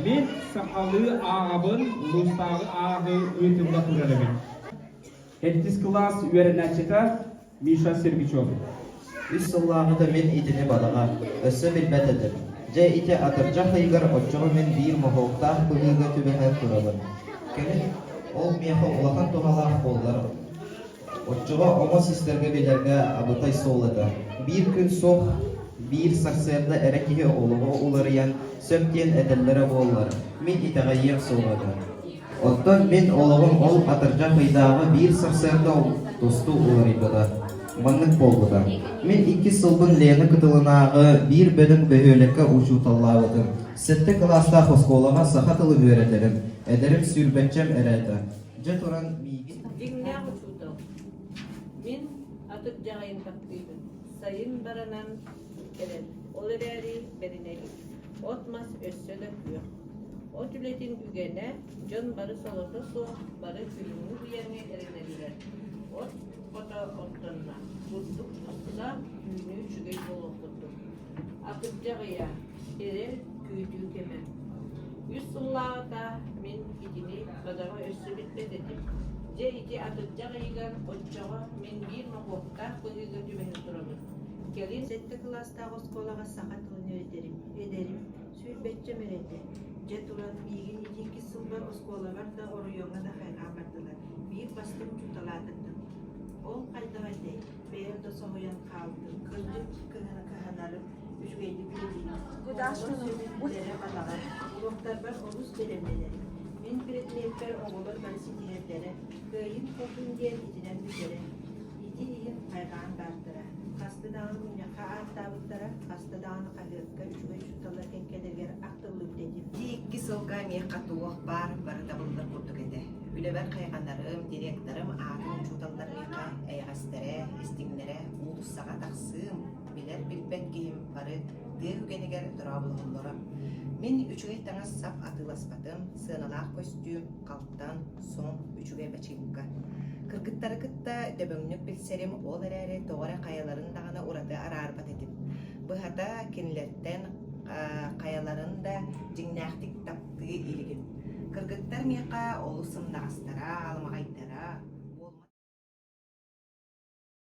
Мин сахалыы ааҕабын улуустааҕы ааҕыы ыытылла турар эбит. Сэттис кылаас үөрэнээччитэ Миша Сергучев. Үс сыллааҕыта мин итини бадаҕа, өссө билбэт этим. Дьэ ити атырдьах ыйыгар оччоҕо мин биир моһуоктаах быһыыга түбэһэн турабын. Кэлин ол миэхэ улахан туһалаах буоллар, оччоҕо омос истэргэ билэргэ абытай суол этэ. Биир күн суох, биир сарсыарда эрэ киһи олоҕо уларыйан сөп диэн этэллэрэ буоллар, мин итэҕэйиэм суоҕа этэ. Оттон мин олоҕум ол атырдьах ыйдааҕы биир сарсыарда тосту уларыйбыта. Маннык буолбута. Мин иккис сылбын Лена кытылынааҕы биир бөдөҥ бөһүөлэккэ учууталлаабытым. Сэттэ кылаастаах оскуолаҕа саха тылын үөрэтэрим. Эдэрим сүүрбэччэм эрэ этэ. Дьэ туран миигин Дьиҥнээх учуутал. Мин атырдьаҕайын таптыыбын. Сайын баранан эрэр. Ол эрээри бэринэбит. От-мас өссө да күөх. От үлэтин үгэнэ, дьон бары солото суох, бары күһүҥҥү быйаҥы эрэнэллэр. От хото оттонно, бурдук буста, үүнүү үчүгэй буолуох курдук. Атырдьах ыйа, эрэл, күүтүү кэмэ. Үс сыллааҕыта мин итини бадаҕа өссө билбэт этим. Дьэ ити атырдьах ыйыгар оччоҕо мин биир моһуоктаах быһыыга түбэһэн турабын. Кэлин Сэттэ кылаастаах оскуолаҕа саха тылын үөрэтэрим, эдэрим, сүүрбэччэм эрэ этэ. Дьэ туран, миигин ити иккис сылбар оскуолабар да, оройуоҥҥа да хайҕаан бардылар. Биир бастыҥ учуутал аатырдым. Ол хайдах этэй? Бэйэм да соһуйан хаалтым. Кырдьык кыһанарым, үчүгэйдик үлэлиирим. Оҕолор сөбүн билэрэ бадаҕа. Уруоктарбар олус бэлэмнэнэрим. Мин предмеппэр оҕолор бары ситиһэллэрэ. Кыайыым-хотуум диэн итинэн бүтэрэ. Ити иһин хайҕаан баартара. Хаста даҕаны мунньахха ааттаабыттара, хаста даҕаны хаһыакка үчүгэй учууталлар кэккэлэригэр ахтыллыбыт этим. Ити икки сылга миэхэ туох баар бары табыллар курдук этэ. Үлэбэр хайҕанарым, директорым аатын учууталлар миэхэ эйэҕэстэрэ, истиҥнэрэ, уулуссаҕа тахсыым, билэр-билбэт киһим бары тыа үгэнигэр дорооболоһоллоро. Мин үчүгэй таҥас-сап атыыласпатым, сыаналаах көстүүм, халтан, сон, үчүгэй бачыыҥка. Кыргыттары кытта дөбөҥнүк билсэрим, ол эрээри тоҕо эрэ хайаларын даҕаны ураты араарбат этим. Быһата, кинилэртэн хайаларын да дьиҥнээхтик таптыы илигим. Кыргыттар миэхэ олус сымнаҕастара, аламаҕайдара.